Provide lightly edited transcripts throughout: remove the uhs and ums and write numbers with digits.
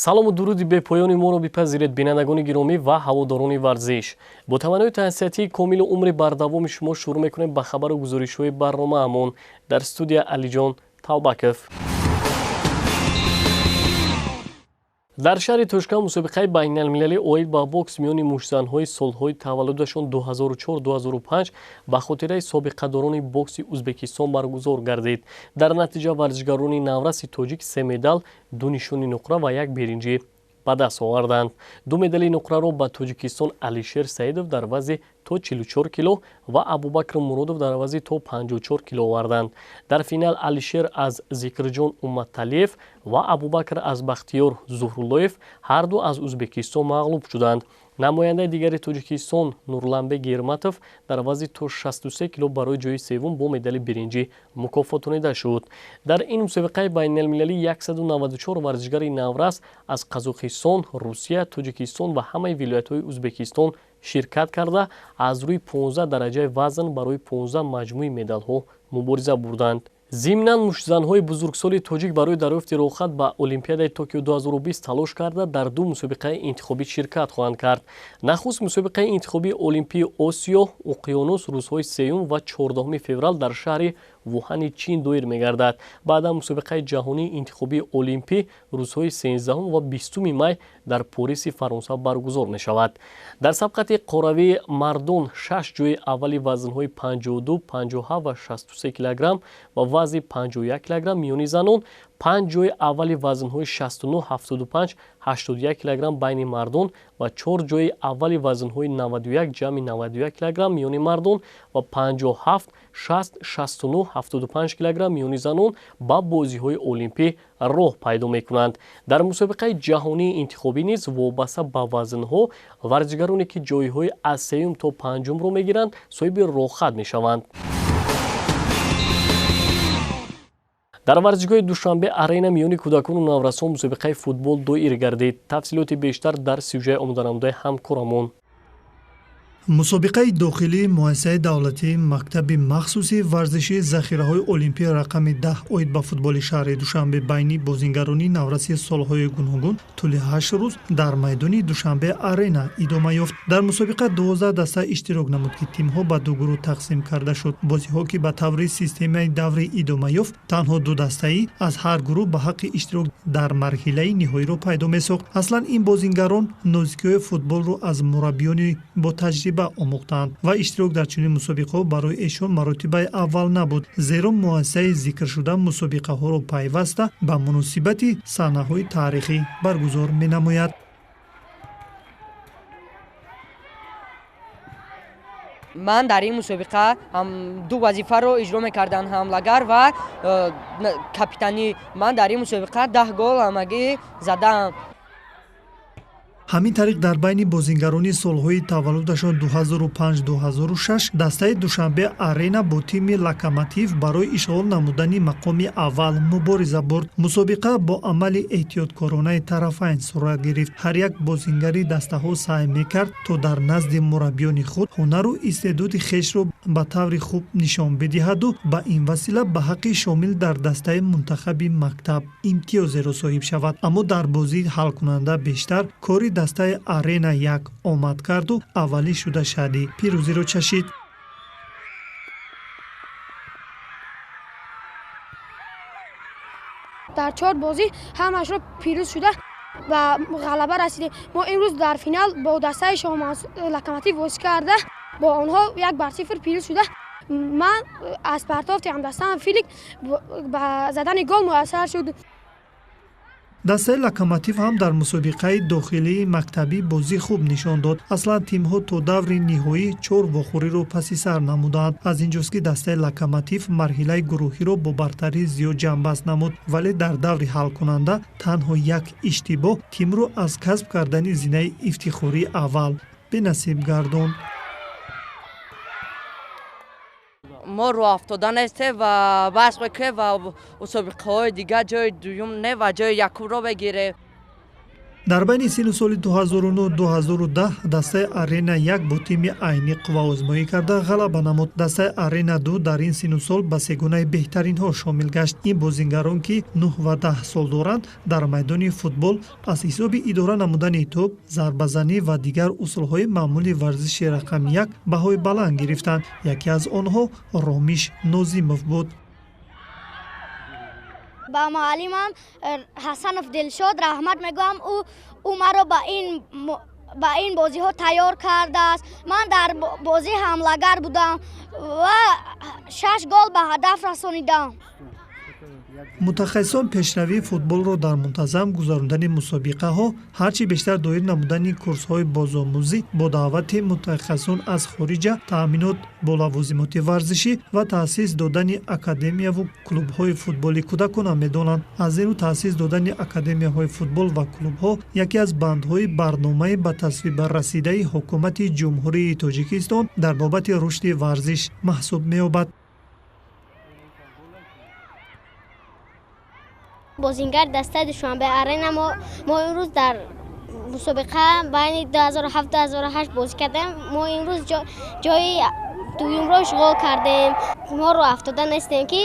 Салому дуруди бепоёни моро бипазиред, бинандагони гиромӣ ва ҳаводорони варзиш. Бо таманнои тансиҳатии комилу умри бардавоми шумо шурӯъ мекунем ба хабару гузоришҳои барномаамон. Дар студия Алиҷон Талбаков. Дар шаҳри Тошканд мусобиқаи байналмилалӣ оид ба бокс миёни муштзанҳои солҳои таваллудашон 2004-2005 ба хотираи собиқадорони бокси Узбекистон баргузор гардид. Дар натиҷа варзишгарони навраси тоҷик се медал, ду нишони нуқра ва як биринҷӣ ба даст оварданд. Ду медали нуқраро ба Тоҷикистон Алишер Саидов дар вазни то 44 кило ва Абубакр Муродов дар вазни то 54 кило оварданд. Дар финал Алишер аз Зикрҷон Умматалиев ва Абубакр аз Бахтиёр Зуҳруллоев ҳарду аз Узбекистон мағлуб шуданд. Намояндаи дигари Тоҷикистон Нурланбек Ерматов дар вазни то 63 кило барои ҷои севум бо медали биринҷӣ мукофотонида шуд. Дар ин мусобиқаи байналмилалӣ 194 варзишгари наврас аз Қазоқистон, Русия, Тоҷикистон ва ҳамаи вилоятҳои Узбекистон ширкат карда, аз рӯи 15 дараҷаи вазн барои 15 маҷмӯи медалҳо мубориза бурданд. Зимнан муштзанҳои бузургсоли тоҷик барои дарёфти роҳхат ба Олимпиадаи Токио 2020 талош карда, дар ду мусобиқаи интихобӣ ширкат хоҳанд кард. Нахуст мусобиқаи интихобии Олимпии Осиё Уқёнус рӯзҳои 3 ва 14 феврал дар шаҳри Вуҳани Чин доир мегардад. Баъдан мусобиқаи ҷаҳонии интихобии Олимпӣ рӯзҳои 13 ва 20 май дар Пориси Фаронса баргузор мешавад. Дар сабқати қоравии мардон 6 ҷои аввали вазнҳои 52, 57 ва 63 килограмм ва вазни 51 килограмм миёни занон, 5 ҷои аввали вазнҳои 69, 75, 81 килограмм байни мардон ва 4 ҷои аввали вазнҳои 91 ҷамъи 91 килограмм миёни мардон ва 57, 60, 69, 75 килограмм миёни занон ба бозиҳои олимпӣ роҳ пайдо мекунанд. Дар мусобиқаи ҷаҳонии интихобӣ низ вобаста ба вазнҳо варзишгароне ки ҷойҳои аз сеюм то панҷумро мегиранд, соҳиби роҳхат мешаванд. Дар варзишгоҳи Душанбе арена миёни кӯдакону наврасон мусобиқаи футбол доир гардид. Тафсилоти бештар дар сюжаи омоданамудаи ҳамкорамон. Мусобиқаи дохилии муассисаи давлатии мактаби махсуси варзишии захираҳои олимпия рақами 10 оид ба футболи шаҳри Душанбе байни бозингарони навраси солҳои гуногун тӯли 8 рӯз дар майдони Душанбе арена идома ёфт. Дар мусобиқа 12 даста иштирок намуд, ки тимҳо ба ду гурӯҳ тақсим карда шуд. Бозиҳо, ки ба таври системаи даврӣ идома ёфт, танҳо ду дастаӣ аз ҳар гурӯҳ ба ҳаққи иштирок дар марҳилаи ниҳоиро пайдо месохт. Аслан ин бозингарон нозикиҳои футболро аз мураббиёни бо таҷриба омӯхтанд ва иштирок дар чунин мусобиқаҳо барои эшон маротибаи аввал набуд, зеро муассисаи зикршуда мусобиқаҳоро пайваста ба муносибати саҳнаҳои таърихӣ баргузор менамояд. Ман дар ин мусобиқа ду вазифаро иҷро мекардам, ҳамлагар ва капитанӣ. Ман дар ин мусобиқа 10 гол ҳамагӣ задаам. Ҳамин тариқ дар байни бозингарони солҳои таваллудашон 2005-2006 дастаи Душанбе арена бо тими Локомотив барои ишғол намудани мақоми аввал мубориза бурд. Мусобиқа бо амали эҳтиёткоронаи тарафайн сурат гирифт. Ҳар як бозингари дастаҳо саъй мекард, то дар назди мураббиёни худ ҳунару истеъдоди хешро ба таври хуб нишон бидиҳаду ба ин васила ба ҳаққи шомил дар дастаи мунтахаби мактаб имтиёзеро соҳиб шавад. Аммо дар бозии ҳалкунанда бештар кори дастаи арена як омад карду аввалӣ шуда шади пирӯзиро чашид. Дар 4 бозӣ ҳамашро пирӯз шуда ба ғалаба расидем. Мо имрӯз дар финал бо дастаи Локомотив бозӣ карда, бо онҳо 1-0 пирӯз шуда, ман аз партофти ҳамдастаам Филик ба задани гол муяссар шуд. Дастаи Локомотив ҳам дар мусобиқаи дохилии мактабӣ бозӣ хуб нишон дод. Аслан тимҳо то даври ниҳоӣ 4 вохӯриро паси сар намуданд. Аз инҷост, ки дастаи Локомотив марҳилаи гурӯҳиро бо бартарии зиёд ҷамъбаст намуд, вале дар даври ҳалкунанда танҳо як иштибоҳ тимро аз касб кардани зинаи ифтихории аввал бенасиб гардонд. Мо роҳафтода нестем ва баҳс мекунем ва мусобиқаҳои дигар ҷои дуюм не ва ҷои якумро мегирем. Дар байни синну соли 2009-2010 дастаи Арена 1 бо тими Айнӣ қувваозмоӣ карда ғалаба намуд. Дастаи Арена 2 дар ин синну сол ба сегонаи беҳтаринҳо шомил гашт. Ин бозингарон, ки 9 ва 10 сол доранд, дар майдони футбол аз ҳисоби идора намудани тӯб, зарбазанӣ ва дигар усулҳои маъмули варзиши рақами 1 баҳои баланд гирифтанд. Яке аз онҳо Ромиш Нозимов буд. Ба муаллимам Ҳасанов Дилшод раҳмат мегӯям. Ӯ маро ба ин бозиҳо тайёр кардааст. Ман дар бозӣ ҳамлагар будам ва 6 гол ба ҳадаф расонидам. Мутахассисон пешравии футболро дар мунтазам гузарондани мусобиқаҳо, ҳарчи бештар доир намудани курсҳои бозомӯзӣ бо даъвати мутахассисон аз хориҷа, таъминот бо лавозимоти варзишӣ ва таъсис додани академияву клубҳои футболи кӯдакона медонанд. Аз ин рӯ таъсис додани академияҳои футбол ва клубҳо яке аз бандҳои барномаи ба тасвиба расидаи ҳукумати Ҷумҳурии Тоҷикистон дар бобати рушди варзиш маҳсуб меёбад. Бозингар дастаи Душанбе Арена мо имрӯз дар мусобиқа байни 2007-2008 бозӣ кардем. Мо имрӯз ҷои дуюмро ишғол кардем. Мо роҳ афтода нестем, ки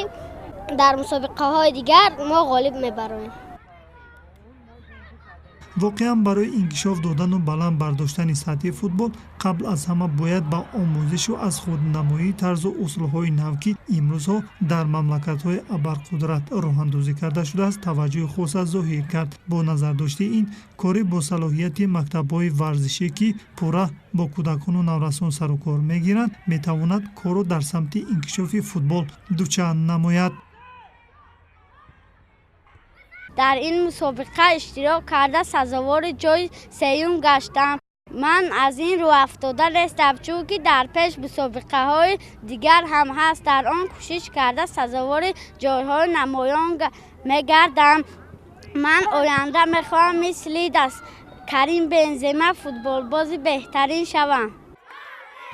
дар мусобиқаҳои дигар мо ғолиб мебароем. Воқеан барои инкишоф додану баланд бардоштани сатҳи футбол қабл аз ҳама бояд ба омӯзишу аз худнамоии тарзу усулҳои нав, ки имрӯзҳо дар мамлакатҳои абарқудрат роҳандозӣ карда шудааст, таваҷҷӯҳи хоса зоҳир кард. Бо назардошти ин кори бо салоҳияти мактабҳои варзишӣ, ки пурра бо кӯдакону наврасон сарукор мегиранд, метавонад корро дар самти инкишофи футбол дучанд намояд. Дар ин мусобиқа иштирок карда сазовори ҷои сеюм гаштам. Ман аз ин рӯ афтода нестам, чунки дар пеш мусобиқаҳои дигар ҳам ҳаст. Дар он кӯшиш карда сазовори ҷойҳои намоён мегардам. Ман оянда мехоҳам мисли Карим Бензема футболбози беҳтарин шавам.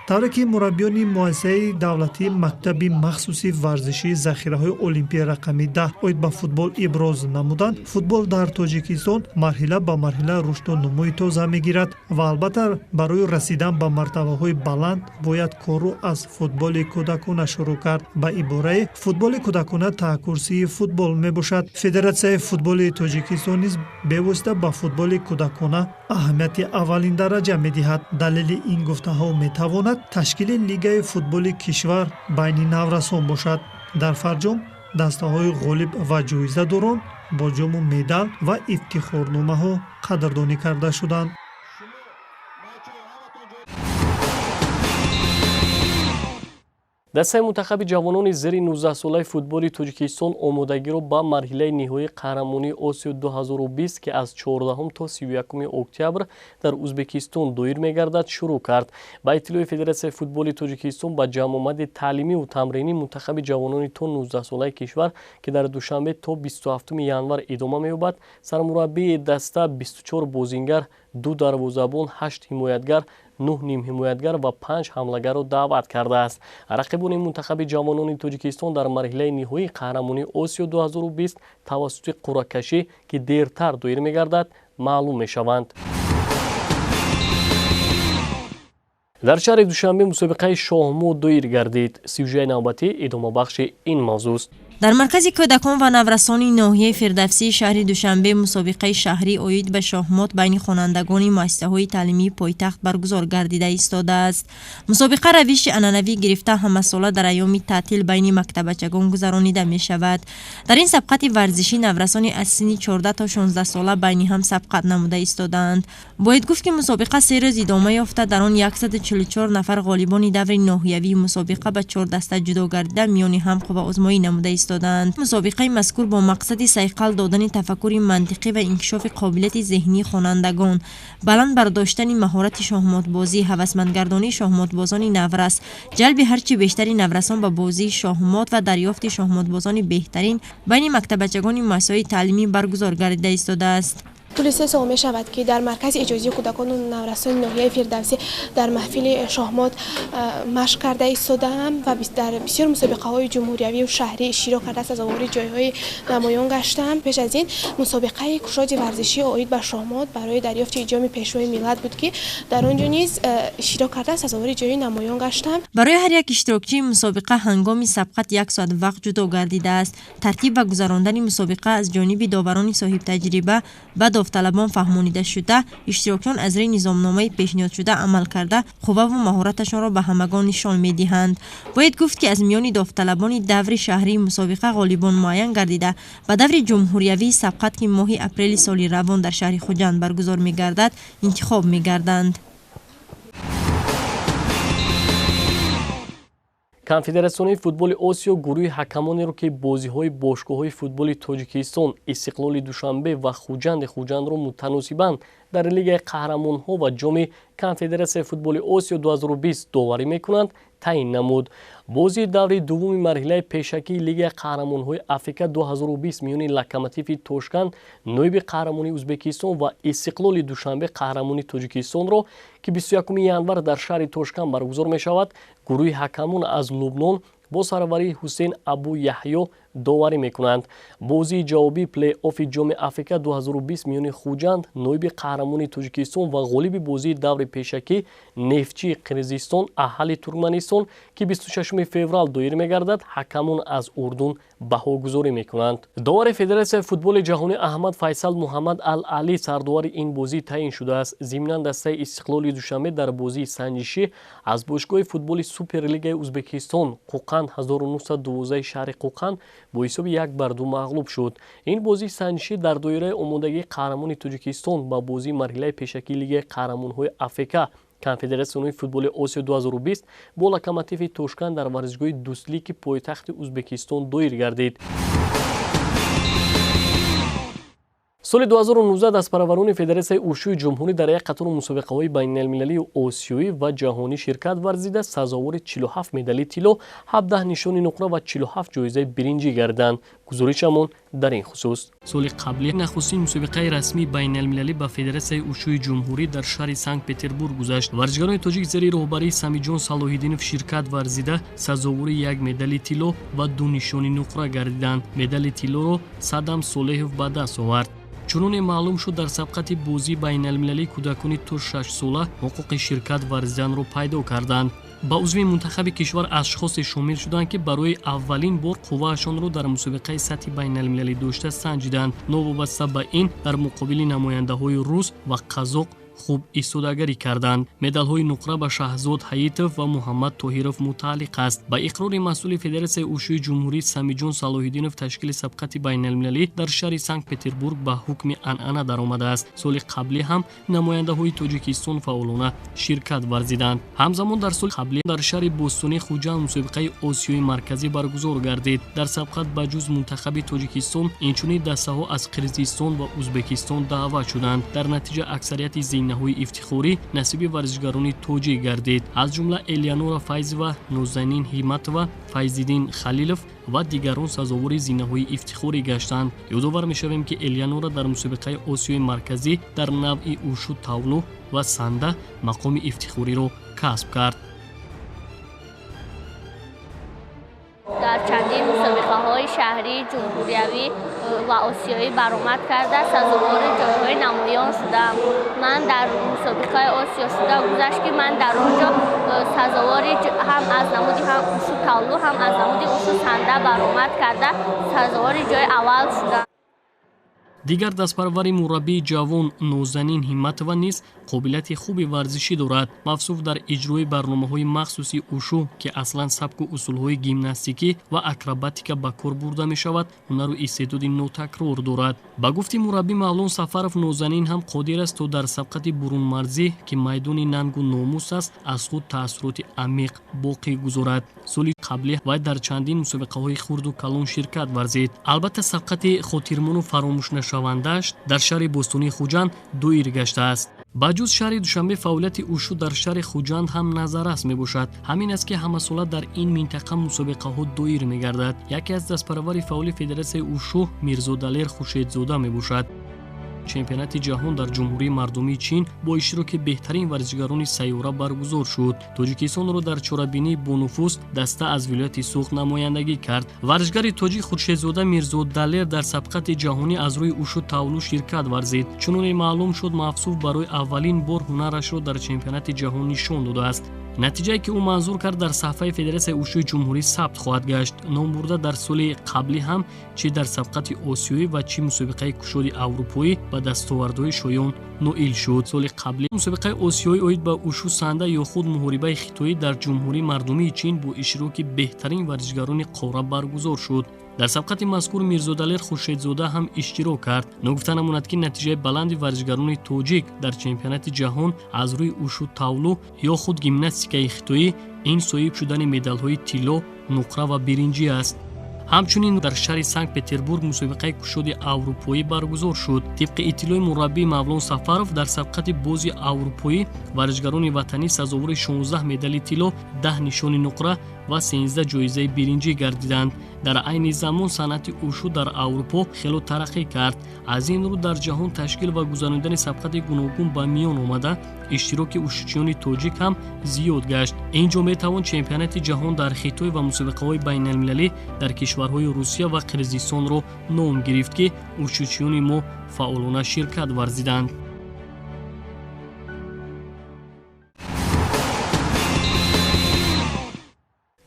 Тавре ки мураббиёни муассисаи давлатии мактаби махсуси варзишии захираҳои олимпии рақами 10 оид ба футбол иброз намуданд, футбол дар Тоҷикистон марҳила ба марҳила рушду нумӯи тоза мегирад ва албатта барои расидан ба мартабаҳои баланд бояд корро аз футболи кӯдакона шурӯъ кард. Ба ибораи футболи кӯдакона таҳкурсии футбол мебошад. Федератсияи футболи Тоҷикистон низ бевосита ба футболи кӯдакона аҳамияти аввалин дараҷа медиҳад. Далели ин гуфтаҳо метавонад ташкили лигаи футболи кишвар байни наврасон бошад. Дар фарҷом дастаҳои ғолиб ва ҷоизадорон бо ҷому медал ва ифтихорномаҳо қадрдонӣ карда шуданд. Дастаи мунтахаби ҷавонони зери 19-солаи футболи Тоҷикистон омодагиро ба марҳилаи ниҳоии қаҳрамонии Осиё 2020, ки аз 14 то 31 октябр дар Узбекистон доир мегардад, шурӯъ кард. Ба иттилои Федератсияи футболи Тоҷикистон ба ҷамъомади таълимиву тамринии мунтахаби ҷавонони то 19-солаи кишвар, ки дар Душанбе то 27 январ идома меёбад, сармураббии даста 24 бозингар, 2 дарвозабон, 8 ҳимоятгар, 9 нимҳимоятгар ва 5 ҳамлагарро даъват кардааст. Рақибони мунтахаби ҷавонони Тоҷикистон дар марҳилаи ниҳоии қаҳрамонии Осиё 2020 тавассути қуръакашӣ, ки дертар доир мегардад, маълум мешаванд. Дар шаҳри Душанбе мусобиқаи шоҳмот доир гардид. Сюжаи навбатӣ идомабахши ин мавзӯст. Дар маркази кӯдакон ва наврасони ноҳияи Фирдавсии шаҳри Душанбе мусобиқаи шаҳрӣ оид ба шоҳмот байни хонандагони муассисаҳои таълимии пойтахт баргузор гардида истодааст. Мусобиқа равиши анъанавӣ гирифта ҳамасола дар айёми таътил байни мактабачагон гузаронида мешавад. Дар ин сабқати варзишӣ наврасони аз синни 14 то 16 сола байни ҳам сабқат намуда истодаанд. Бояд гуфт, ки мусобиқа се рӯз идома ёфта, дар он 144 нафар ғолибони даври ноҳиявии мусобиқа ба чор даста ҷудо гардида миёни ҳам қувваозмоӣ намуда истодаанд. Мусобиқаи мазкур бо мақсади сайқал додани тафаккури мантиқӣ ва инкишофи қобилияти зеҳнии хонандагон, баланд бардоштани маҳорати шоҳмотбозӣ, ҳавасмандгардонии шоҳмотбозони наврас, ҷалби ҳарчи бештари наврасон ба бозии шоҳмот ва дарёфти шоҳмотбозони беҳтарин байни мактабачагони муассисаҳои таълимӣ баргузор гардида истодааст. Тӯли 3 сол мешавад, ки дар маркази иҷозии кӯдакону наврасони ноҳияи Фирдавсӣ дар маҳфили шоҳмот машқ карда истодаам ва дар бисёр мусобиқаҳои ҷумҳуриявию шаҳрӣ иштирок карда, сазовори ҷойҳои намоён гаштам. Пеш аз ин мусобиқаи кушоди варзишӣ оид ба шоҳмот барои дарёфти ҷоми Пешвои миллат буд, ки дар он ҷо низ иштирок карда, сазовори ҷои намоён гаштам. Барои ҳар як иштирокчии мусобиқа ҳангоми сабқат 1 соат вақт ҷудо гардидааст. Тартиб ва гузарондани мусобиқа аз ҷониби доварони соҳибтаҷриба ба довталабон фаҳмонида шуда, иштирокчиён аз рӯи низомномаи пешниҳодшуда амал карда, қувваву маҳораташонро ба ҳамагон нишон медиҳанд. Бояд гуфт, ки аз миёни довталабони даври шаҳрии мусобиқа ғолибон муайян гардида, ба даври ҷумҳуриявии сабқат, ки моҳи апрели соли равон дар шаҳри Хуҷанд баргузор мегардад, интихоб мегарданд. Конфедератсияи футболи Осиё гурӯҳи ҳакамонеро, ки бозиҳои бошгоҳҳои футболи Тоҷикистон, Истиқлоли Душанбе ва Хуҷанди Хуҷандро мутаносибан дар Лигаи қаҳрамонҳо ва ҷоми Конфедератсияи футболи Осиё 2020 доварӣ мекунанд, таъин намуд. Бозии даври дуввуми марҳилаи пешакии Лигаи қаҳрамонҳои Африка 2020 миёни Локомотиви Тошканд, ноиби қаҳрамони Ӯзбекистон, ва Истиқлоли Душанбе, қаҳрамони Тоҷикистонро, ки 21 январ дар шаҳри Тошканд баргузор мешавад, гурӯҳи ҳакамон аз Лубнон бо сарварии Ҳусейн Абу Яҳё доварӣ мекунанд. Бозии ҷавобии плей-оффи ҷоми Африка 2020 миёни Хуҷанд, ноиби қаҳрамони Тоҷикистон, ва ғолиби бозии даври пешакӣ Нефтчии Қирғизистон, аҳали Туркманистон, ки 26 феврал доир мегардад, ҳакамон аз Урдун баҳогузорӣ мекунанд. Довари Федератсияи футболи ҷаҳонӣ Аҳмад Файсал Муҳаммад Ал-Али сардовари ин бозӣ таъин шудааст. Зимнан дастаи Истиқлоли Душанбе дар бозии санҷишӣ аз бошгоҳи футболи Суперлигаи Ӯзбекистон Қӯқанд 1912 шаҳри Қӯқанд бо ҳисоби 1-2 мағлуб шуд. Ин бозии санҷишӣ дар доираи омодагии қаҳрамони Тоҷикистон ба бозии марҳилаи пешакии Лигаи қаҳрамонҳои Африка Конфедератсияи футболи Осиё 2020 бо Локомотиви Тошканд дар варзишгоҳи Дӯстлики пойтахти Ӯзбекистон доир гардид. Соли 2019 дастпарварони Федератсияи ушӯи ҷумҳурӣ дар як қатор мусобиқаҳои байналмилалии осиёӣ ва ҷаҳонӣ ширкат варзида, сазовори 47 медали тилло, 17 нишони нуқра ва 47 ҷоизаи биринҷӣ гардиданд. Гузоришамон дар ин хусус. Соли қаблӣ нахустин мусобиқаи расмии байналмилалӣ ба Федератсияи ушӯи ҷумҳурӣ дар шаҳри Санкт-Петербург гузашт. Варзишгарони тоҷик зери роҳбарии Самиҷон Салоҳиддинов ширкат варзида, сазовори 1 медали тилло ва 2 нишони нуқра гардиданд. Медали тиллоро Садам Солеҳов ба даст овард. Чуноне маълум шуд, дар сабқати бозии байналмилалии кӯдакони то 6 сола ҳуқуқи ширкат варзиданро пайдо карданд. Ба узви мунтахаби кишвар ашхосе шомил шуданд, ки барои аввалин бор қувваашонро дар мусобиқаи сатҳи байналмилалӣ дошта санҷиданд. Новобаста ба ин, дар муқобили намояндаҳои рус ва қазоқ хуб истодагарӣ карданд. Медалҳои нуқра ба Шаҳзод Ҳаитов ва Муҳаммад Тоҳиров мутааллиқ аст. Ба иқрори масъули Федератсияи ушӯи ҷумҳурӣ Самиҷон Салоҳиддинов, ташкили сабқати байналмилалӣ дар шаҳри Санкт-Петербург ба ҳукми анъана даромадааст. Соли қаблӣ ҳам намояндаҳои Тоҷикистон фаъолона ширкат варзиданд. Ҳамзамон дар соли қаблӣ дар шаҳри Бостонии Хуҷанд мусобиқаи Осиёи Марказӣ баргузор гардид. Дар сабқат ба ҷуз мунтахаби Тоҷикистон инчунин дастаҳо аз Қирғизистон ва Ӯзбекистон даъват шуданд. Дар натиҷа аксарияти зинаҳои ифтихорӣ насиби варзишгарони тоҷик гардид. Аз ҷумла Элеонора Файзова, Нозанин Ҳиматова, Файзиддин Халилов ва дигарон сазовори зинаҳои ифтихорӣ гаштанд. Ёдовар мешавем, ки Элеонора дар мусобиқаи Осиёи Марказӣ дар навъи ушу тавлу ва санда мақоми ифтихориро касб кард. Дар чандин мусобиқаҳои шаҳрӣ, ҷумҳуриявӣ ва осиёӣ баромад карда, сазовори ҷойҳои намоён шудам. Ман дар мусобиқаи Осиё шуда гузашт, ки ман дар он ҷо сазовори ҳам аз намуди ҳам ушу тавлу, ҳам аз намуди ушу санда баромад карда, сазовори ҷои аввал шудам. Дигар дастпарвари мураббии ҷавон Нозанин Ҳимматова низ қобилияти хуби варзишӣ дорад. Мавсуф дар иҷрои барномаҳои махсуси ушу, ки аслан сабку усулҳои гимнастикӣ ва акробатика ба кор бурда мешавад, ҳунару истеъдоди нотакрор дорад. Ба гуфти мураббӣ Мавлон Сафаров, Нозанин ҳам қодир аст то дар сабқати бурунмарзӣ, ки майдони нангу номус аст, аз худ таассуроти амиқ боқӣ гузорад. Соли қаблӣ вай дар чандин мусобиқаҳои хурду калон ширкат варзид. Албатта, сабқати хотирмону фаромӯшнашавандааш дар шаҳри Бостонии Хуҷанд доир гаштааст. Ба ҷуз шаҳри Душанбе, фаъолияти ушу дар шаҳри Хуҷанд ҳам назаррас мебошад. Ҳамин аст, ки ҳамасола дар ин минтақа мусобиқаҳо доир мегардад. Яке аз дастпарвари фаъоли Федератсияи ушу Мирзодалер Хуршедзода мебошад. Чемпионати ҷаҳон дар Ҷумҳурии Мардумии Чин бо иштироки беҳтарин варзишгарони сайёра баргузор шуд. Тоҷикистонро дар чорабинии бонуфуз даста аз вилояти Суғд намояндагӣ кард. Варзишгари тоҷик Хуршедзода Мирзодалер дар сабқати ҷаҳонӣ аз рӯи ушу тавлу ширкат варзид. Чуноне маълум шуд, мавсуф барои аввалин бор ҳунарашро дар чемпионати ҷаҳон нишон додааст. Натиҷае ки ӯ манзур кард, дар саҳфаи Федератсияи ушӯи ҷумҳурӣ сабт хоҳад гашт. Номбурда дар соли қаблӣ ҳам чи дар сабқати осиёӣ ва чи мусобиқаи кушоди аврупоӣ ба дастовардҳои шоён ноил шуд. Соли қаблӣ мусобиқаи осиёӣ оид ба ушу санда ё худ муҳорибаи хитоӣ дар Ҷумҳурии Мардумии Чин бо иштироки беҳтарин варзишгарони қорра баргузор шуд. Дар сабқати мазкур Мирзодалер Хуршедзода ҳам иштирок кард. Ногуфта намонад, ки натиҷаи баланди варзишгарони тоҷик дар чемпионати ҷаҳон аз рӯи ушу тавлу ё худ гимнастикаи хитоӣ ин соҳиб шудани медалҳои тилло, нуқра ва биринҷӣ аст. Ҳамчунин дар шаҳри Санкт-Петербург мусобиқаи кушоди аврупоӣ баргузор шуд. Тибқи иттилои мураббӣ Мавлон Сафаров, дар сабқати бози аврупоӣ варзишгарони ватанӣ сазовори 16 медали тилло, 10 нишони нуқра ва 13 ҷоизаи биринҷӣ гардиданд. Дар айни замон санъати ушу дар Аврупо хело тараққӣ кард. Аз ин рӯ дар ҷаҳон ташкил ва гузаронидани сабқати гуногун ба миён омада, иштироки ушучиёни тоҷик ҳам зиёд гашт. Ин ҷо метавон чемпионати ҷаҳон дар Хитой ва мусобиқаҳои байналмилалӣ дар кишварҳои Русия ва Қирғизистонро ном гирифт, ки ушучиёни мо фаъолона ширкат варзиданд.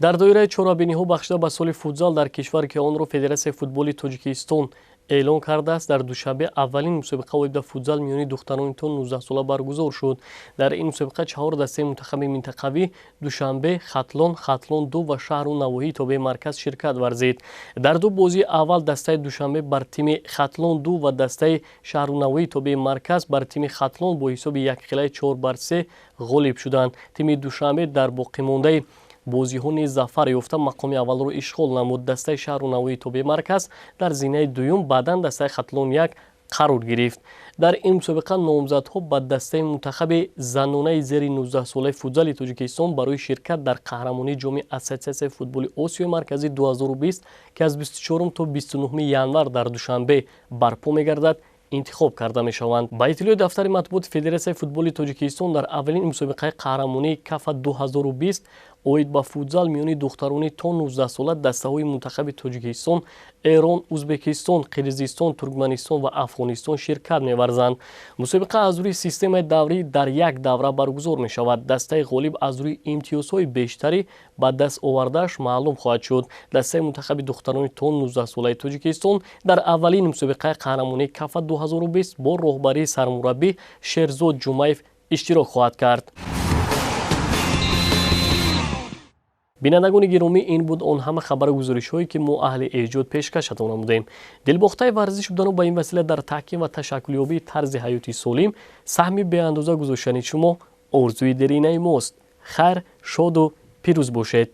Дар доираи чорабиниҳо бахшида ба соли футзал дар кишвар, ки онро Федератсияи футболи Тоҷикистон эълон кардааст, дар Душанбе аввалин мусобиқа оид ба футзал миёни духтарони то 19 сола баргузор шуд. Дар ин мусобиқа 4 дастаи мунтахаби минтақавӣ Душанбе, Хатлон, Хатлон 2 ва шаҳру навоҳии тобеи марказ ширкат варзид. Дар ду бозии аввал дастаи Душанбе бар тими Хатлон 2 ва дастаи шаҳру навоҳии тобеи марказ бар тими Хатлон бо ҳисоби якхелаи 4-3 ғолиб шуданд. Тими Душанбе дар боқимондаи бозиҳо низ зафар ёфта мақоми аввалро ишғол намуд. Дастаи шаҳру навоҳии тобеи марказ дар зинаи дуюм, баъдан дастаи Хатлон 1 қарор гирифт. Дар ин мусобиқа номзадҳо ба дастаи мунтахаби занонаи зери 19 солаи футзали Тоҷикистон барои ширкат дар қаҳрамонии ҷоми Ассотсиатсияи футболи Осиёи Марказӣ 2020, ки аз 24 то 29 январ дар Душанбе барпо мегардад, интихоб карда мешаванд. Ба иттилои дафтари матбуоти Федератсияи футболи Тоҷикистон, дар аввалин мусобиқаи қаҳрамонии Кафа 2020 оид ба футзал миёни духтарони то 19 сола дастаҳои мунтахаби Тоҷикистон, Эрон, Узбекистон, Қирғизистон, Туркманистон ва Афғонистон ширкат меварзанд. Мусобиқа аз рӯи системаи даврӣ дар як давра баргузор мешавад. Дастаи ғолиб аз рӯи имтиёзҳои бештарӣ ба даст овардааш маълум хоҳад шуд. Дастаи мунтахаби духтарони то 19 солаи Тоҷикистон дар аввалин мусобиқаи қаҳрамонии Кафа 2020 бо роҳбарии сармураббӣ Шерзод Ҷумаев иштирок хоҳад кард. Бинандагони гиромӣ, ин буд он ҳама хабару гузоришҳое, ки мо аҳли эҷод пешкашатон намудем. Дилбохтаи варзиш будану ба ин васила дар таҳким ва ташаккулёбии тарзи ҳаёти солим саҳми беандоза гузоштани шумо орзуи деринаи мост. Хайр, шоду пирӯз бошед.